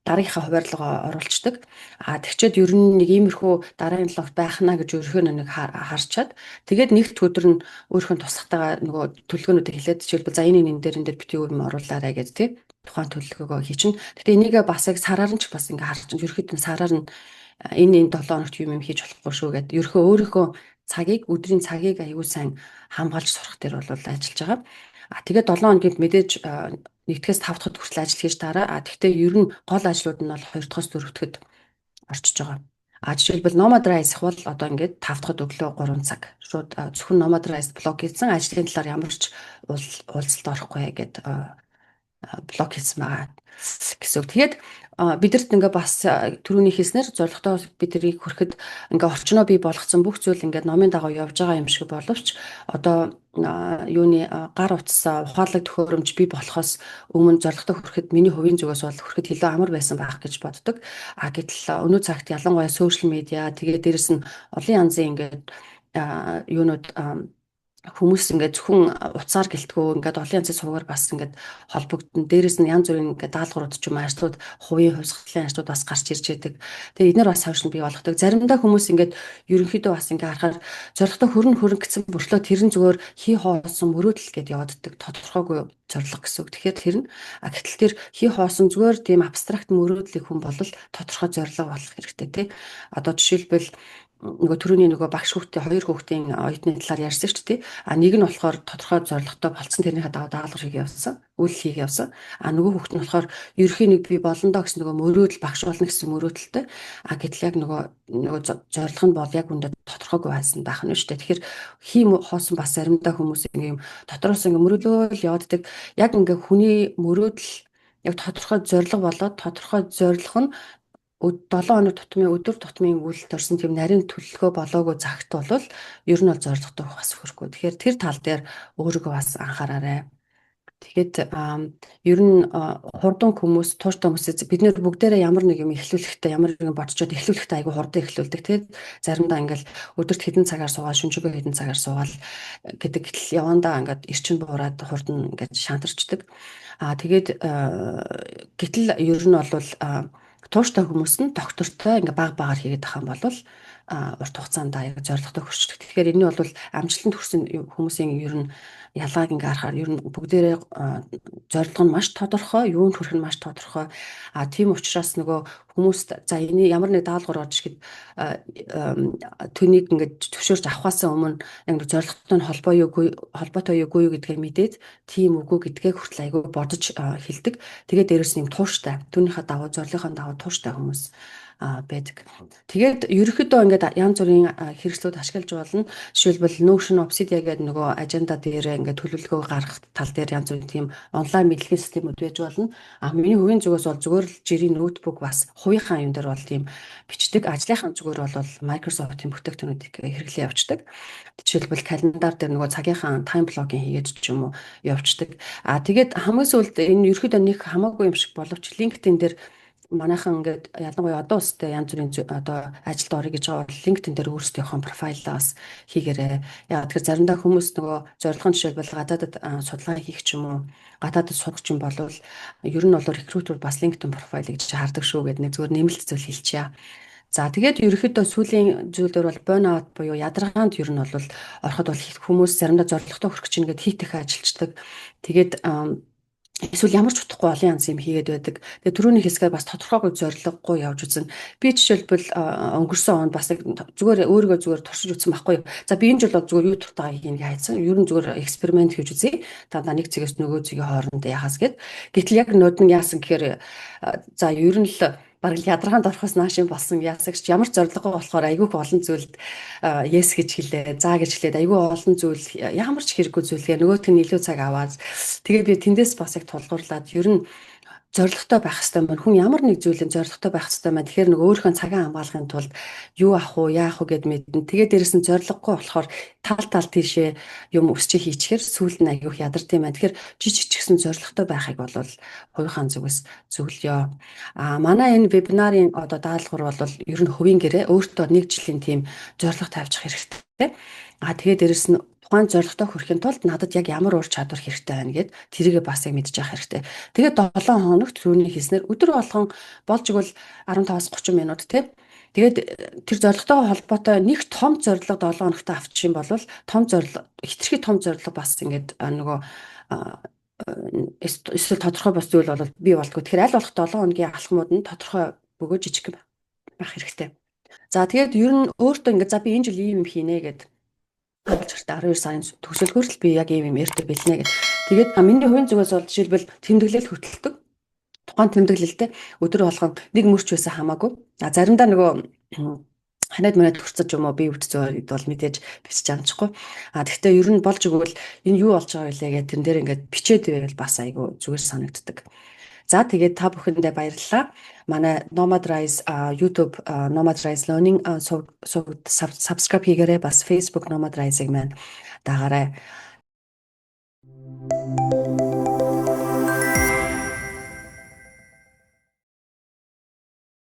дараагийнхаа хувиарлага оруулцдаг. А тэгчээд ер нь нэг иймэрхүү дараагийн 7 хоногт байх наа гэж өөрийнхөө нэг харчаад, тэгээд нэгд өдөр нь өөрийнхөө туслахтайгаа нөгөө төлөвлөгөөнүүдийг хэлээд, жишээлбэл, за, энэ энэ дээр, энэ дээр бити юм оруулаарай гэж, тий, тухайн төлөвлөгөөгөө хийчин. Гэтэ энийгээ бас яг сараар нь ч бас ингээ харж, ерөөхдөө сараар нь энэ энэ 7 хоногт юм юм хийж болохгүй шүү гэд ерөхөө өөрийнхөө цагийг, өдрийн цагийг аягүй сайн хамгаалж сурах дээр бол ажиллаж байгаа. А тэгээд 7 хоногийн мэдээж нэгдээс 5 дахьд хүртэл ажил хийж таараа. А тэгтээ ер нь гол ажлууд нь бол 2 дахьаас 4 дахьд орчиж байгаа. А жишээлбэл, Nomad Rise бол одоо ингээд 5 дахьд өглөө 3 цаг шууд зөвхөн Nomad Rise block хийсэн, ажлын талаар ямар ч уулзалт орохгүй гэд block хийсэн байгаа гэсэн үг. Тэгээд Бидэрт ингээ бас түрүүний хэлснээр зорилготой бид нарыг хүрэхэд ингээ орчноо бий болгоцсон бүх зүйл ингээ номын дагуу явж байгаа юм шиг боловч одоо юуны гар утас, ухаалаг төхөөрөмж бий болохоос өмнө зорилготой хүрэхэд миний хувийн зүгээс бол хүрэхэд илүү амар байсан байх гэж боддог. А гэтэл өнөө цагт ялангуяа social media, тэгээд дээрэс нь олон янзын ингээд юунууд, хүмүүс ингээд зөвхөн утсаар гэлтгүү ингээд олон янзын сувгаар бас ингээд холбогдсон. Дээрээс нь янз бүрийн ингээд даалгаврууд ч юм, ажлууд, хувийн хувьсгалын ажлууд бас гарч ирж байдаг. Тэгээ эднэр бас social бий болгодог. Заримдаа хүмүүс ингээд ерөнхийдөө бас ингээд харахаар зорилготой хүрнэ хүрнэ гэсэн мөртлөө тэр нь зүгээр хий хоосон мөрөөдөл гээд явагддаг. Тодорхойгүй зорилго гэсэн үг. Тэгэхээр тэр нь гэтэл тэр хий хоосон зүгээр тийм abstract мөрөөдлийг хүн бол тодорхой зорилго болох хэрэгтэй, тий. Одоо жишээлбэл нөгөө түрүүний нөгөө багш хүүхдийн, хоёр хүүхдийн оюутны талаар ярьсан шүү дээ. А нэг нь болохоор тодорхой зорилготой болцсон, тэрнийхээ дагуу даалгавар хийгээ явсан, үйл хийгээ явсан. А нөгөө хүүхд нь болохоор ерөнхий нэг би болондоо гэсэн нөгөө мөрөөдөл, багш болно гэсэн мөрөөдөлтэй. А гэтэл яг нөгөө зорилго нь бол яг үндэ тодорхойгүй байсан байх нь шүү дээ. Тэгэхээр хийм хоосон бас заримдаа хүмүүс ингээ юм дотроос ингээ мөрөөдлөөл явааддаг. Яг ингээ хүний мөрөөдөл яг тодорхой зорилго болоод, тодорхой зорилго нь 7 хоног тутмын, өдөр тутмын үйлдэл төрсэн тийм нарийн төлөлгөө болоогүй цагт бол ер нь бол зорилготой бас хүрэхгүй. Тэгэхээр тэр тал дээр өөрийгөө бас анхаараарай. Тэгээд ер нь хурдан хүмүүс, тууштай хүмүүс, бид нэр бүгдээрээ ямар нэг юм эхлүүлэхдээ, ямар нэгэн бодцоод эхлүүлэхдээ айгүй хурдан эхлүүлдэг. Тэгээд заримдаа ингээл өдөрт хэдэн цагаар суугаад, шөнөжингөө хэдэн цагаар суугаад гэдэг, гэтэл явандаа ингээд эрчин буураад хурдан ингээд шантарчдаг. Аа тэгээд гэтэл ер нь бол тууштай хүмүүс нь доктортой ингээ баг багаар хийгээд байгаа юм бол урт хугацаанд яг зорилготой хүрчдэг. Тэгэхээр энэ нь бол амжилтанд хүрсэн хүмүүсийн ер нь ялгааг ингээ харахаар ер нь бүгдээрээ зорилго нь маш тодорхой, юунд хүрэх нь маш тодорхой. А тийм учраас нөгөө хүмүүст за энэ ямар нэг даалгавар орж ирэхэд түүнийг ингээд зөвшөөрч авахаас өмнө яг зорилготой нь холбоо юугүй, холбоотой юугүй гэдгээ мэдээд, тийм үгүй гэдгээ хүртэл айгүй бодож хэлдэг. Тэгээд дээрэс нь юм тууштай. Түүнийхээ дагуу, зорилгын дагуу тууштай хүмүүс байдаг. Тэгээд ерөнхийдөө ингээд янз бүрийн хэрэгслүүд ашиглаж болно. Жишээлбэл, Notion, Obsidian гэдэг нөгөө agenda дээр ингээд төлөвлөгөө гаргах тал дээр янз бүрийн тийм онлайн мэдлэгийн системүүд байж болно. А миний хувийн зүгээс бол зүгээр л жирийн ноутбук, бас хувийнхаа юм дээр бол тийм бичдэг. Ажлынхаа зүгээр бол Microsoft-ийн бүтээгдэхүүнүүдийг хэрэглээ явуулдаг. Жишээлбэл, календар дээр нөгөө цагийнхаа time blocking хийгээд ч юм уу явуулдаг. А тэгээд хамгийн сүүлд энэ ерөнхийдөө нэг хамаагүй юм шиг боловч LinkedIn дээр манайхан ингээд ялангуяа одоо устай янз бүрийн одоо ажилд орё гэж байгаа бол LinkedIn дээр өөрсдийнхөө profile аа бас хийгээрэй. Яг тэгэхээр заримдаа хүмүүс нөгөө зорилго нь жишээлбэл гадаадад судалгаа хийх ч юм уу, гадаадад сурах ч юм бол ер нь бол recruiter бас LinkedIn profile ыг хардаг шүү гэдэг нэг зүгээр нэмэлт зүйл хэлчихье. За тэгээд ерөнхийдөө сүүлийн зүйл дээр бол burnout буюу ядаргаанд ер нь бол ороход бол хүмүүс заримдаа зорилготой хүрэх чинь ингээд хийх ажилчдаг. Тэгээд эсвэл ямар ч утгагүй олон янз юм хийгээд байдаг. Тэгээ түрүүний хэсгээр бас тодорхойгүй зорилгогүй явж үзэн. Би жишээлбэл өнгөрсөн онд бас зүгээр өөрийгөө зүгээр туршиж үзсэн байхгүй юу. За, би энэ жил бол зүгээр юу дуртайгаа хийнэ хайцсан. Ер нь зүгээр experiment хийж үзье. Дандаа нэг цэгээс нөгөө цэгийн хооронд яхаас гээд. Гэтэл яг нодон яасан гэхээр за ер нь л бараг л ядаргаанд орохоос наашин болсон яасагч ямар ч зорилгогүй болохоор айгүйх олон зүйлд yes гэж хэлээ. За гэж хэлээд айгүй олон зүйл, ямар ч хэрэггүй зүйлгээ нөгөөх нь илүү цаг аваад, тэгээ би тэндээс бас яг тулгуурлаад ер нь зорилготой байх хэрэгтэй байна. Хүн ямар нэг зүйлийн зорилготой байх хэрэгтэй байна. Тэгэхээр нэг өөрийнхөө цагаа хамгаалахын тулд юу авах уу, яах уу гэд мэднэ. Тэгээ дээрэс нь зорилгогүй болохоор тал тал тийшээ юм өсч хийчихээр сүүлд нь аягүй ядардаг юм байна. Тэгэхээр жижиг ч гэсэн зорилготой байхыг бол хувийнхаа зүгээс зөвлөё. А манай энэ вебинарын одоо даалгавар бол ер нь хувийн гэрээ, өөртөө нэг жилийн тийм зорилго тавьчих хэрэгтэй. А тэгээ дээрэс нь тухайн зорилготой хүрэхин тулд надад яг ямар ур чадвар хэрэгтэй байна гэд тэрийгээ бас яг мэдж явах хэрэгтэй. Тэгээд 7 хоногт түрүүний хэлснээр өдөр болгон болж игэл 15-аас 30 минут, тий. Тэгээд тэр зорилготойгоо холбоотой нэг том зорилго 7 хоногт авчих юм бол том зорилго, хэтэрхий том зорилго бас ингээд нөгөө эсвэл тодорхой бас зүйл бол бий болдгоо. Тэгэхээр аль болох 7 хоногийн алхмууд нь тодорхой бөгөөд жижиг байх хэрэгтэй. За тэгээд ер нь өөртөө ингээд за би энэ жил ийм юм хийнэ гэд болж хэрэгтэй. 12 сарын төгсгөл л би яг ийм юм эртээ бэлнэ гэд. Тэгээд миний хувийн зүгээс бол жишээлбэл тэмдэглэл хөтэлдэг. Тухайн тэмдэглэлдээ өдөр болгон нэг мөрч байсан хамаагүй. А заримдаа нөгөө ханаад манад төрцөж юм уу, би өвдсөн бол мэдээж бичиж амжихгүй. А тэгвэл ер нь болж игэл энэ юу болж байгаа вэ гэх тэрэн дээр ингээд бичээд байвал бас айгүй зүгээр санагддаг. За, тэгээд та бүхэндээ баярлалаа. Манай Nomad Rise YouTube, Nomad Rise Learning сувагт subscribe хийгээрэй. Бас Facebook Nomad Rise-ыг маань дагаарай.